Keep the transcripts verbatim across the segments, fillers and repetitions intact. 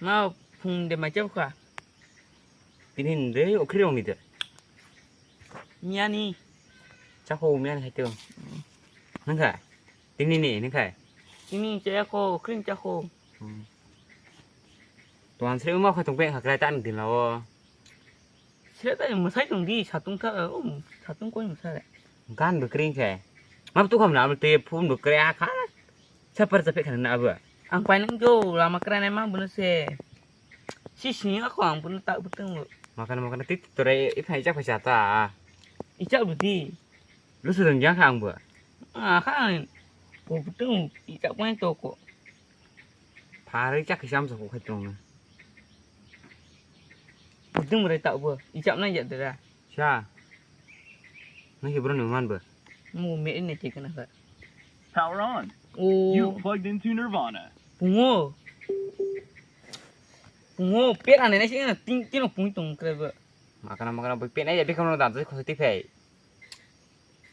Ma phung de mai chau kha. Tini de okhri rong ni de. Miani. Chakho miani hai to. Nangkha. Tini ni nangkha. Tini chakho okhri chakho. Hmm. Tuan sre ma kha tong pe kha krai tan din lao. Sre ta mo sai tong di satung tha um satung koi mo sai. Gan bwkring khe. Map tu kham na am te phum bwkre a kha. Sapar sapik khana na abo. Ang pai nang jo lama kra nai ma bono se. Si sini ako ang bono tak buteng bo. Makana makana tit tore iphai chak phai chata. Ichak budi. Lusu dong jang kha ang bo. Ah kha ang. Bo buteng ichak pai to ko. Phari chak khisam sa ko khai tong. Buteng rai tak bo. Ichak nai ja dera. Sa. Nang khe bro ni man bo. Mo me ne che kana sa. Power on. O. You plugged into Nirvana. Pungo. Pungo pera ne nai sing na ting ting pung tong kre bo. Makana makana bo pena ya bikam no dan khositi phai.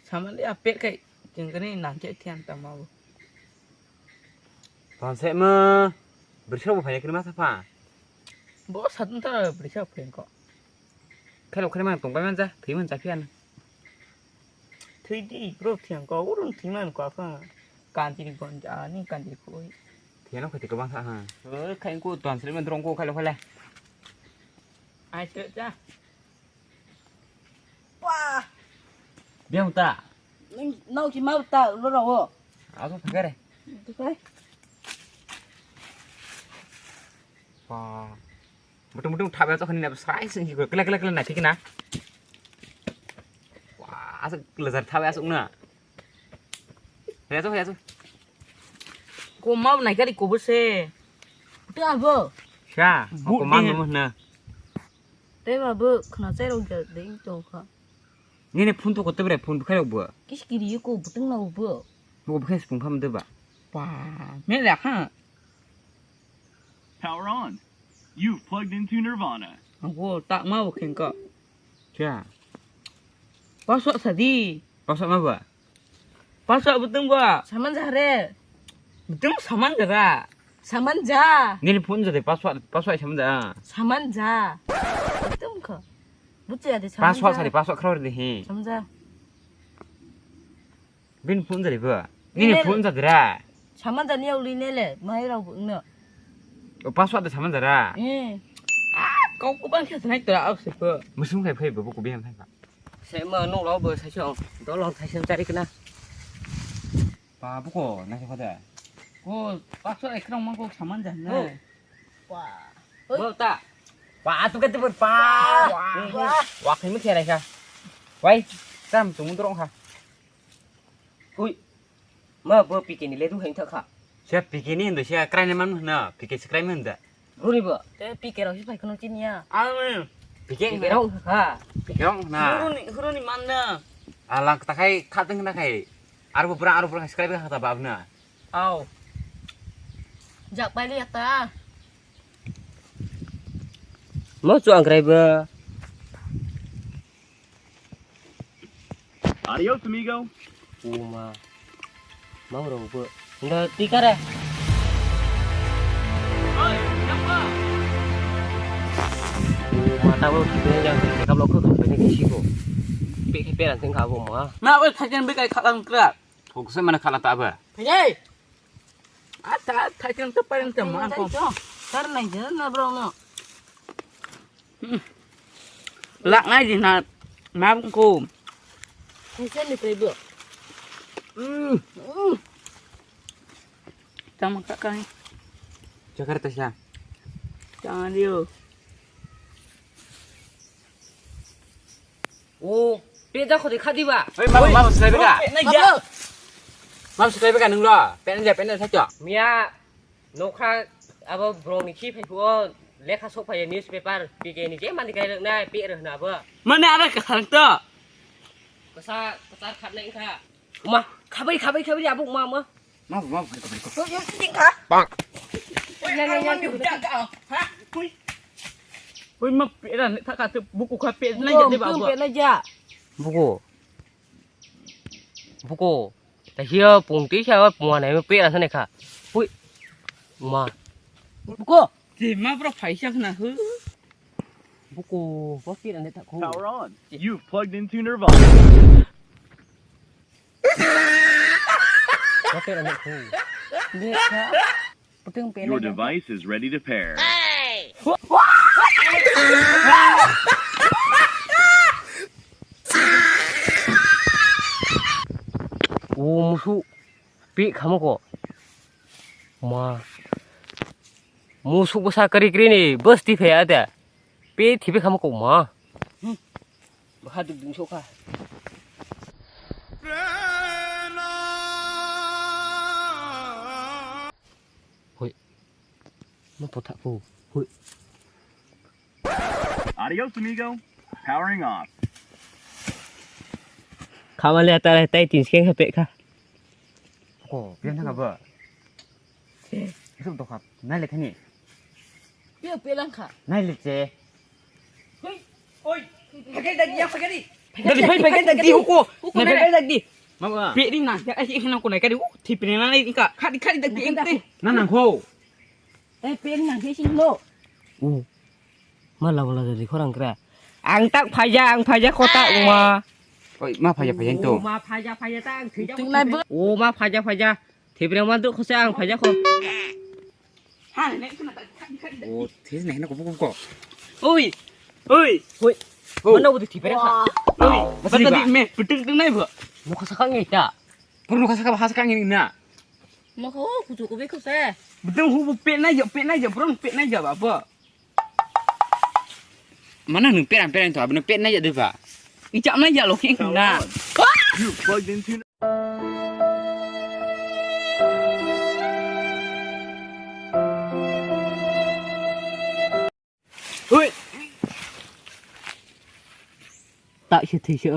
Sama le a pet kai jeng kani nang che thian ta ma bo. Ton se mo. Brisho bo phai kri ma sa pha. Bo satun ta brisho phai ko. Khelo khre ma tong bai man ja, thwi man ja phiya na. Thwi di, bro, thwi ang ko, urun thwi man ko, apa? Kanti ni gon ja, ni kanti ko. Thwi ano khati ko bang sa ha. Oi, khai ko ton sre man drong ko khalo khala. Ai sre ja. Wah. Biang ta. Nau ki mau ta, lo ro wo. Aso phagare. Tu kai. Wah. Mutung mutung thap ya chok ni na sai sing ko kle kle kle na thik na. Wah, asuk lejar thap ya asuk na. Ya chok ya chok. Ko mau nai kari ko bose. Tu abo. Sha, ko mau mo na. Te ba bo khna chai rok ja ding to kha. Nini phone to kote bre phone bukhai rok bo. Kis kiri ko buteng na bo. Bo bukhai spung pham de ba. Pa, me la kha. Power on. You've plugged into Nirvana. Go tak ma bo khen ko. Kya? Password sa di. Password ma ba? Password buteng ba? Saman ja re. Buteng saman ja ra. Saman ja. Nini phone ja de password, password saman ja. Saman ja. Buteng ko. Buchi ya de saman ja. Password sa de password khro de he. Saman ja. Bin phone jari ba? Nini phone jadra. Saman jani yauli nele, mai rau bu no. O password da saman jara. Eh. Ah, kau ko bang khe sanai tora au se ko. Musung khai khai bu ko bihan khai ba. Se ma no lo bo sai song. Do lo sai song chari kana. Ba bu ko na se khoda. Ko password ekran mang ko saman jan na. Wah. Bo ta. Wah, tu kati pa. Wah. Wah, khai mu khe rai kha. Wai, tam tu mun dorong kha. Ui. Ma bo P K ni le du heng thak kha. Se P K ni hindu se krai ne man na, P K se krai man da. Guri bo. Te P K rok si phai khno chini ya. Ang P K P K rok ha. P K rok na. Huruni huruni man na. Alang ta khai kha teng na khai. Arbo bra arbo bra subscribe kha ta bab na. Au. Jak pai li ta. Mo chu ang krai ba. Adios, amigo. Uma. Mau rau bo. Nda tikare. Uma tabo kibini jang kap lo kok kap ini kisi ko. Pe pe ran sing kabo ma. Na oi thajen be kai khalang kra. Thok se mana khala ta ba. Phai. Ata thajen to parang te ma ko. Sar nai je na bro no. Lak nai di na ma ko. Kung sen ni prebo. Hmm. Tama ka kai. Jakarta siya. Tama dio. O, pe da khodi khadi ba. Oi, ma ma slai bega. Ma slai bega nung lo. Pe na ja pe na sa cho. Mia. Nokha abo borokni khi phai phuo lekha sok phai newspaper P K ni je mani kai rwknai pe rwhna abo. Mane aro kwthang to. Kwsa kwchar khatnai wngkha. Ma khabai khabai khabai abo ma ma. Ma ma ma khabai ko. To yo sing kha. Bang. Oi ma pera ne thaka te buku kha pe nai ja de ba. Buku pe nai ja. Buku. Buko. Ta hiya pung ti sa pung anai pe ra sane kha. Hui. Ma. Buko. Te ma bro phaisa khna hu. Buku, bo pit ane ta khu. Power on. You've plugged into Nirvana. Bo pit ane khu. Be kha. Puteng pele. Your device is ready to pair. O musu. Pi khamo ko. Ma. Musu bwsa kari kri ni bwsti phai ada. Pi thibi khamo ko ma. Baha duk ding sokha. Hoi. Ma potha ko. Hoi. Adios, amigo. Powering off. Khamale ata tai tin skeng ha pe kha. Ko, pian thang ba. Isuk dokha, nai le thani. Piu piu lang kha. Nai le che. Hei, oi, pakai dak dia pakai di. Dadi phai pakai dak di huko. Huko nai pakai dak di. Ma ba. Pe di na, ya ai hina ko nai kari. Thi pe na nai ka. Khadi khadi dak di ente. Na nang kho. Eh, pe di na ke sing lo. U. Ma la la dadi khorang kra. Ang tak phaja, ang phaja kota uma. Oi, ma phaja phaja to. Ma phaja phaja ta ang thija. Tung nai bo. O ma phaja phaja. Thibra ma duk khose ang phaja kho. O, this nai na ko ko ko. Oi. Oi. Oi. Mana udah thibra kha. Oi. Masa di me putuk tung nai bo. Mo khasa kang ita. Purno khasa kha hasa kang ni na. Mo kho kuchu ko be khose. Betul hu pe nai yo pe nai yo bro pe nai yo ba bo. Mana nung perang perang to abno pe nai ya de ba. Ichak nai ya lo khing na. You plugged into Hui. Tak se thei se.